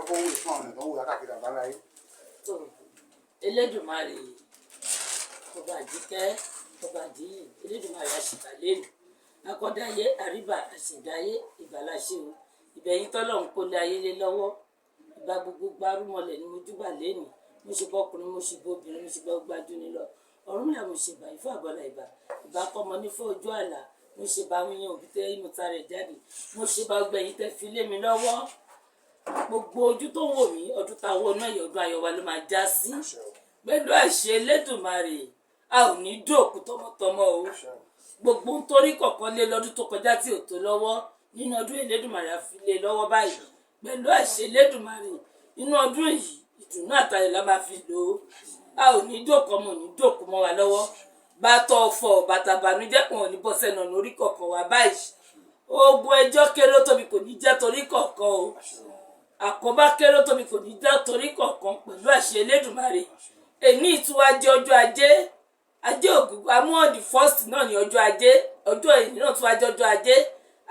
Kọ́kọ́ wúlò fún àwọn èèyàn tó ń wò káàkiri àbáláyé. Tó Elédùmarè, ọba àjíkẹ́, ọba àjíyìn, Elédùmarè, àṣìbà lẹ́nu akọ́dáyé àríbà àṣẹ̀dáyé ìbàláṣẹ o, ìbẹ̀yìn tọ́lọ́run kó lé ayé lé lọ́wọ́. Ìbà gbogbo gbárùmọ̀lẹ̀ ni mo júbà lẹ́nu. Mo ṣe bọ́kùnrin, mo ṣe bóbìnrin, mo ṣe bọ́ gbájú ni lọ Ọ̀rúnmìlà. Mo ṣe bà ifá àbọ̀là, ìbà ìbà kọ́mọ nífọ̀ ojú àlà. Mo ṣe bá àwọn èèyàn òbí tẹ́ mo ta rẹ̀ jáde. Mo ṣe bá gbẹ̀yìn tẹ́ fi lé mi lọ́wọ́. Gbogbo ojú tó ń wò mí, ọdún tá a wọnú ẹ̀yọ̀, ọdún ayọ̀ wa ló máa já sí pẹ̀lú àṣẹ Elédùmarè. A ò ní dòkú tọmọtọmọ o. Gbogbo ń torí kọ̀ọ̀kan lé lọ́dún tó kọjá tí ò tó lọ́wọ́ nínú ọdún, Elédùmarè á fi lé lọ́wọ́ báyìí pẹ̀lú àṣẹ Elédùmarè. Inú ọdún yìí, ìdùnnú àtayọ̀ la máa fi lò ó. A ò ní dòkú, ọmọ ò ní dòkú mọ́ wa lọ́wọ́. Bàtà ọ̀fọ̀, bàtà bànújẹ́ kan ò ní bọ́ sẹ́nu ọ̀nà orí kọ̀ọ̀kan wa báyìí. Ogun ẹjọ́ kéré ó tóbi kò ní jẹ́ torí kọ̀ọ̀kan o. Àkóbá kéré ó tóbi kò ní jẹ́ torí kọ̀ọ̀kan pẹ̀lú àṣẹ Elédùmarè. Èní ìtura jẹ́ ọjọ́ Ajé, Ajé Ògúngún amú on the first náà ní ọjọ́ Ajé. Ọjọ́ èyí náà tún wájú ọjọ́ Ajé,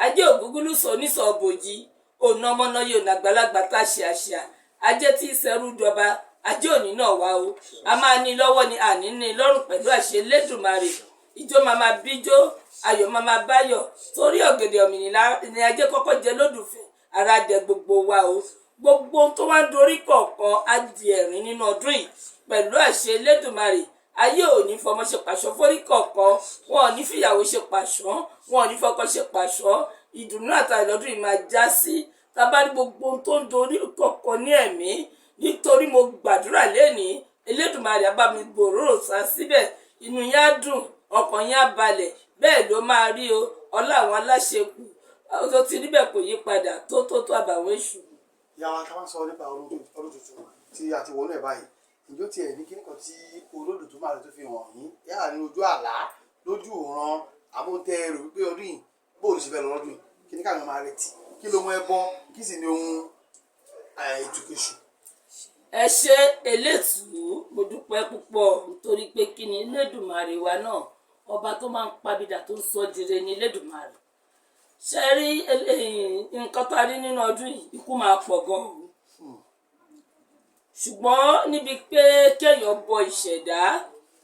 Ajé Ògúngúlùsọ onísọ̀ bòjì òun ọmọ náà yóò nàgbàlagbà tá a ṣe àṣà Ajé tí ìṣẹ́rú dọba. Ajé òní náà wá o, a máa ní lọ́wọ́ ni, àní ní lọ́rùn pẹ̀lú àṣẹ Elédùmarè. Ijó máa máa bíjó, ayọ̀ máa máa báyọ̀, torí ọ̀gẹ̀dẹ̀ òmìnira ni Ajé kọ́kọ́ jẹ lódùfẹ́. Ara dẹ gbogbo wa o. Gbogbo ohun tó wá ń dorí kọ̀ọ̀kan á di ẹ̀rín nínú ọdún yìí pẹ̀lú àṣẹ Elédùmarè. Ayé ò ní fọmọ ṣe pàṣọ fórí kọ̀ọ̀kan, wọn ò ní fìyàwó ṣe pàṣọ, wọn ò ní fọkọ ṣe pàṣọ. Ìdùnnú àtàlẹ́ lọ́dún yìí máa já sí tábàrí gbogbo ohun tó ń dorí kọ̀ọ̀kan ní ẹ̀mí, nítorí mo gbàdúrà lẹ́nìí, Elédùmarè á bá mi gbòòrò sá síbẹ̀. Inú yín á dùn, ọkàn yín á balẹ̀, bẹ́ẹ̀ ló máa rí o. Ọlá àwọn aláṣẹ kù tó ti rí bẹ́ẹ̀ kò yí padà tó tó tó àbàwọ́n èṣù. Ìyá wa, ká máa sọ nípa ọdún tuntun tí a ti wọnú ẹ̀ báyìí, ìjọ tiẹ̀ ní kíní kan tí Olódùmarè tó fi hàn yín, yálà ní ojú àlá, lójú òran, àbóntẹ́ rò wípé ọdún yìí, bóòlù ṣe fẹ́ lọ lọ́dún yìí, kí ní káwọn máa retí, kí ló mú ẹbọ, kí sì ni ohun ìtùkẹ̀ṣù? Ẹ ṣe elétùú, mo dúpẹ́ púpọ̀, nítorí pé kí ni Elédùmarè wa náà, ọba tó máa ń pabidà tó ń sọ dire ní Elédùmarè. Ṣe rí nǹkan tá a rí nínú ọdún yìí, ikú máa pọ̀ gan-an, ṣùgbọ́n níbi pé kéèyàn bọ ìṣẹ̀dá,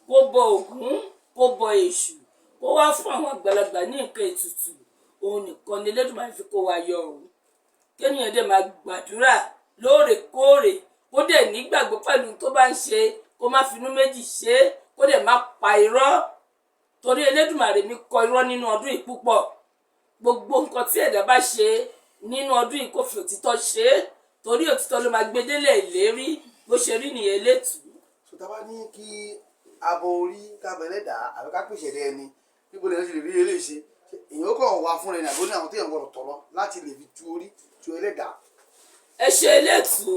kó bọ Ògún, kó bọ Èṣù, kó wá fún àwọn àgbàlagbà ní nǹkan ètùtù, òun nìkan ni Elédùmarè fi kó wa yọ òun. Kéèyàn dẹ̀ máa gbàdúrà lóòrèkóòrè, kó dẹ̀ nígbàgbọ́ pẹ̀lú tó bá ń ṣe, kó má finú méjì ṣe é, kó dẹ̀ má pa irọ́, torí Elédùmarè mi kọ irọ́ nínú ọdún yìí púpọ̀. Gbogbo nǹkan tí ẹ̀dá bá ṣe nínú ọdún yìí, kó fi òtítọ́ ṣe é, torí òtítọ́ ló máa gbé délẹ̀ ìlérí. Bó ṣe rí nìyẹn létùú. So tá a bá ní kí abo orí kábẹ́lẹ́dà àbí ká pèsè ẹ̀dẹ́ ẹni, níbo lè ṣe lè rí eléyìí ṣe? Èèyàn kàn wá fúnra ẹni, àbó ní àwọn téèyàn gbọdọ̀ tọ̀ lọ láti lè fi tu orí tu ẹlẹ́dàá? Ẹ ṣe elétùú.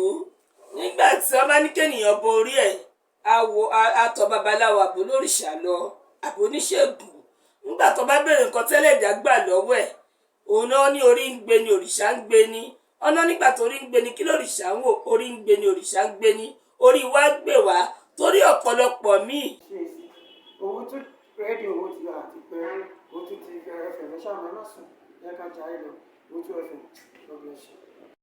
Nígbà tí wọ́n bá ní kéèyàn borí ẹ̀, àwò àtọ̀ babaláwo, àbò lórìṣà lọ, àbò oníṣègùn. Nígbà tó bá béèrè nǹkan tẹ́lẹ̀ dá gbà lọ́wọ́ ẹ̀, òun náà ní orí ń gbé ni, òrìṣà ń gbé ni ọ̀nà. Nígbà tó orí ń gbé ni, kí lórìṣà ń wò? Orí ń gbé ni, òrìṣà ń gbé ni, orí wa gbè wá, torí ọ̀pọ̀lọpọ̀ míì. Ṣe sí owó tó rédíò, owó ti àti pé owó tó ti FM ṣáà máa má sùn, yẹ ká jayé lọ. Owó tó FM, God bless you.